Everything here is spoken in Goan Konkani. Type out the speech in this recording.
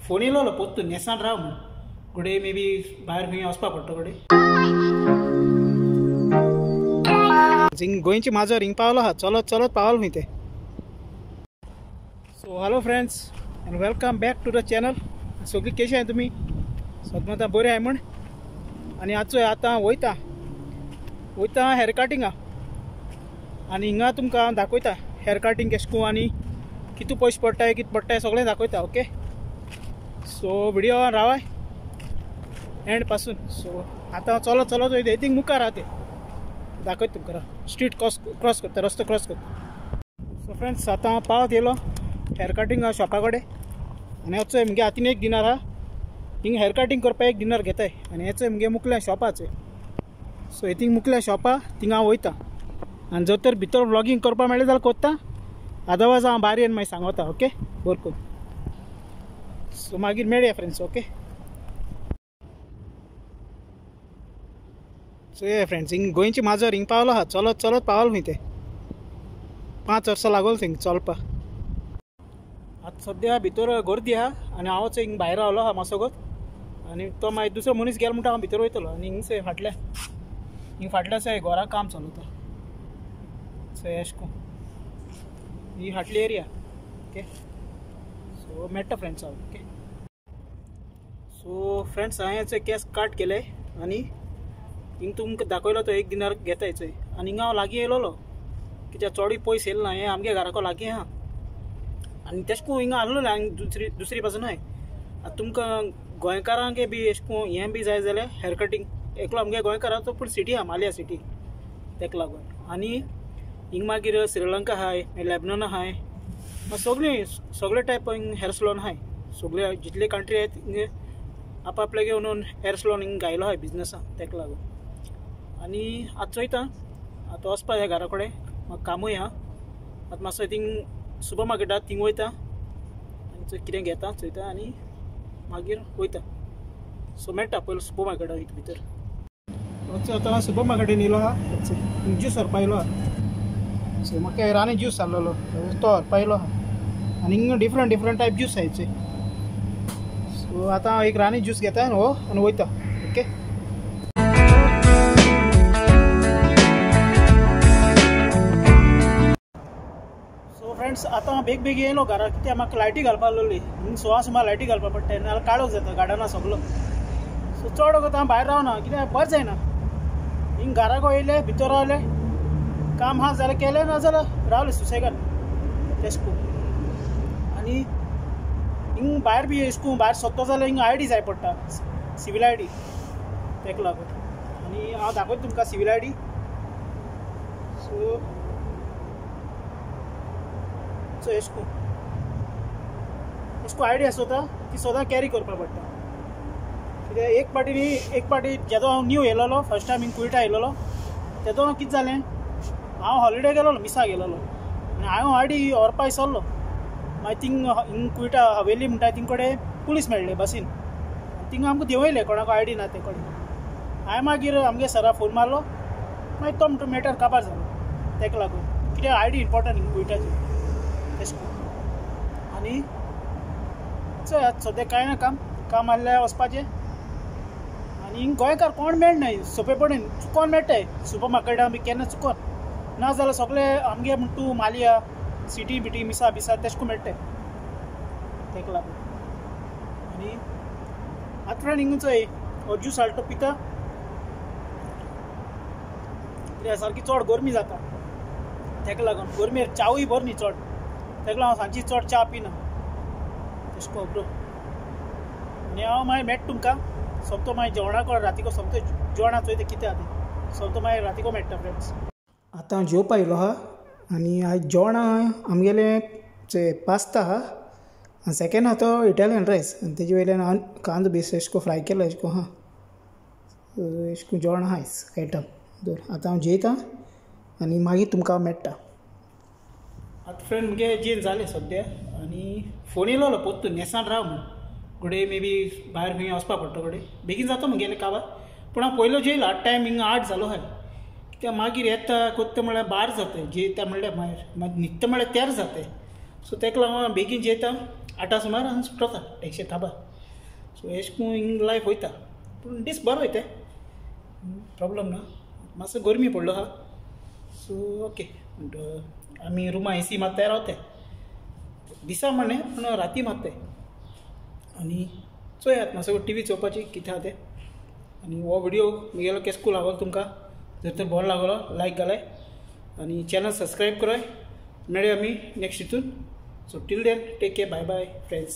फोन येयलो पोत्तून नेसान राव म्हूण घडये मे बी भायर खंय वचपा पडटा घडये. हिंग गोंयची माजर हिंग पावलो आहा, चलत चलत पावलो खंय ते. So hello friends and welcome back to the channel. सगळीं कशी आहाय तुमी? सदमता बरें आहाय म्हूण. आनी आजचो आतां वयता वयता हेअर कटिंगा आनी हिंगा तुमकां हांव दाखयता हेअर कटिंग केश करून आनी कितू पयशे पडटाय कितें पडटाय सगळें दाखयता. ओके, सो व्हिडियो रावाय एंड पासून. सो आतां चलत चलत वयता, थिंग मुखार आहा ते दाखयता तुमकां. स्ट्रीट क्रॉस करता, रस्तो क्रॉस करता. सो फ्रेंड्स आतां हांव पावत येयलो हेअर कटिंग शॉपा कडेन आनी हेचो म्हगे हातीन एक डिनर आहा. हिंग हेअर कटिंग करपाक एक डिनर घेताय आनी हेचो म्हगे मुखल्या शॉपाचो. सो थिंग मुखल्या शॉपा थिंग हांव वयता आनी जर तर भितर व्लॉगींग करपाक मेळ्ळें जाल्यार करता, अदरवायज हांव भायर येवन मागीर सांगता. ओके, बरें करून. सो मागीर मेळया फ्रेंड्स. ओके, सो हे फ्रेंड्स हिंग गोंयची माजर हिंग पावलो आहा, चलत चलत पावलो खंय ते. 5 वर्सां लागोल थिंग चलपाक. आतां सद्या भितर गर्दी आहा आनी हांवच हिंग भायर रावलो आहा मातसोगत आनी तो मागीर दुसरो मनीस गेलो म्हणटा हांव भितर वयतलो. आनी हिंगसे फाटल्या हिंग फाटल्या घरा काम चलता. सो एश करून ही फाटली एरिया. ओके, सो मेळटा फ्रेंड्स हांव. ओके, सो फ्रेंड्स हांवें केस काट केले आनी हिंग तुमकां दाखयलो तो एक दिनार घेता चोय. आनी हिंगा हांव लागीं येयलोलो कित्याक चडूय पयस येयलो ना, हें आमगे घराको लागीं आहा आनी तेश करून हिंगा आसलो आनी दुसरी दुसरी पासून न्हय. आतां तुमकां गोंयकारांक बी एश करून हें बी जाय जाल्यार हेअर कटिंग एकलो आमगे गोंयकाराचो पूण सिटी आहा, मालिया सिटी, तेका लागून. आनी हिंग मागीर श्रीलंका आहाय, लेबनॉन आहाय, सगळीं सगळे टायप हिंग हेअर सलॉन आहाय. सगळे जितले कंट्री आहाय थिंग आप आपले घेवन हेअर सलॉन हिंग घायलो आहाय बिजनसा, तेका लागून. आनी आतां चोयता आतां वचपा जाय घरा कडेन, म्हाका कामूय आहा. आतां मातसो थिंग सुपर मार्केटात थिंग वयता आनी कितें घेता चोयता आनी मागीर वयता. सो मेळटा पयलीं सुपर मार्केटा वयता भितर. आतां सुपर मार्केटीन येयलो आहा, ज्यूस व्हरपा येयलो आहा. सो म्हाका रानी ज्यूस जाल्लो तो व्हरपा येयलो आहा आनी हिंगा डिफरंट डिफरंट टायप ज्यूस आहाय. सो आतां हांव एक रानी ज्यूस घेता हो आनी वयता. ओके, फ्रेंड्स आतां हांव बेग बेगीन येयलो घरा कित्याक म्हाका लायटी घालपा आसलोली. हिंग 6 सुमार लायटी घालपा पडटा, नाजाल्यार काळोख जाता गार्डना सगलो. सो चड वगत हांव भायर रावना कित्याक बरें जायना. हिंग घराको येयले भितर रावले, काम आहा जाल्यार केलें ना जाल्यार रावले सुसेगाद तेश करून. आनी हिंग भायर बी एश करून भायर सोदतो जाल्यार हिंग I D जाय पडटा, सिवील I D, तेका लागून. आनी हांव दाखयता तुमकां civil I D. So so एश करून एश करून I D आसता ती सदां कॅरी करपाक पडटा. कित्याक एक पाटी न्ही, एक पाटी जेदो हांव न्यू येयलोलो फर्स्ट टायम हिंग कुयटा येयलोलो तेदो कितें जालें, हांव हॉलिडे गेलोलो, मिसा गेलोलो आनी हांव I D व्हरपा विसरलो. मागीर थिंग हिंग कुयटा हवेली म्हणटा थिंग कडेन पुलीस मेळ्ळे बसीन, थिंग आमकां देंवयले कोणाक I D ना ते कडेन. हांवें मागीर आमगे सरा फोन मारलो, मागीर तो म्हणटा मॅटर काबार जालो तेका लागून, कित्याक I D important हिंग कुयटाची तेश करून. आनी चोय आतां सद्या कांय ना काम, काम आहल्यार वचपाचें. आनी हिंग गोंयकार कोण मेळनाय सोंपेपणीन, चुकोन मेळटाय सुपर मार्केटान बी केन्ना चुकोन, ना जाल्यार सगळे आमगे म्हण तूं मालिया सिटी बिटी मिसा बिसा तेश करून मेळटाय तेका लागून. आनी आतां फ्रेंड हिंग चोय हो ज्यूस हाडटा तो पिता, कित्याक सारकी चड गरमी जाता तेका लागून. गरमेर च्यावूय बरी न्ही चड, तेका लागून हांव सांजची चड च्या पिना तेश करून ब्रो. आनी हांव मागीर मेळटा तुमकां सोमतो मागीर जेवणाक रातीको सोमतो जेवणा चोयता कितें आहा तें, सोमतो मागीर रातीको मेळटा फ्रेंड्स. आतां हांव जेवपा येयलो आहा आनी आयज जेवण आमगेलें पास्ता आहा आनी सेकेंड आहा तो इटालियन रायस आनी तेजे वयल्यान हांव कांदो बेस एश करून फ्राय केलो एश करून आहा. एश करून जेवण आहा आयज आयटम. आतां हांव जेयता आनी मागीर तुमकां मेळटा. आतां फ्रेंड मुगे जेन जालें सद्या आनी फोन येयलो पोत्तून नेसान राव म्हूण, घडये मे बी भायर खंय वचपा पडटा घडये बेगीन जाता मुगेलें काबार. पूण हांव पयलो जेयलो, आतां टायम हिंगा 8 जालो आहा. कित्याक मागीर येता कोत्ता म्हळ्यार 12 जाता, जेयता म्हणल्यार मागीर न्हिदता म्हळ्यार 13 जाता. सो तेका लागून हांव बेगीन जेयता 8 सुमार हांगा सुटता टॅक्सी थाबा. सो एश करून हिंग लायफ वयता, पूण दीस बरो वयता, प्रॉब्लम ना. मातसो गरमी पडलो आहा. सो ओके, म्हणटा आमी रुमा एसी मारताय रावताय दिसा म्हणलें, पूण राती मारताय. आनी चोयात मातसो टी व्ही चोवपाची कितें आहा तें. आनी हो व्हिडियो म्हगेलो केसको लागलो तुमकां, जर तर बरो लागलो लायक घालाय आनी चॅनल सबस्क्रायब कराय. मेळया आमी नेक्स्ट हितून. So till then take care, bye bye friends.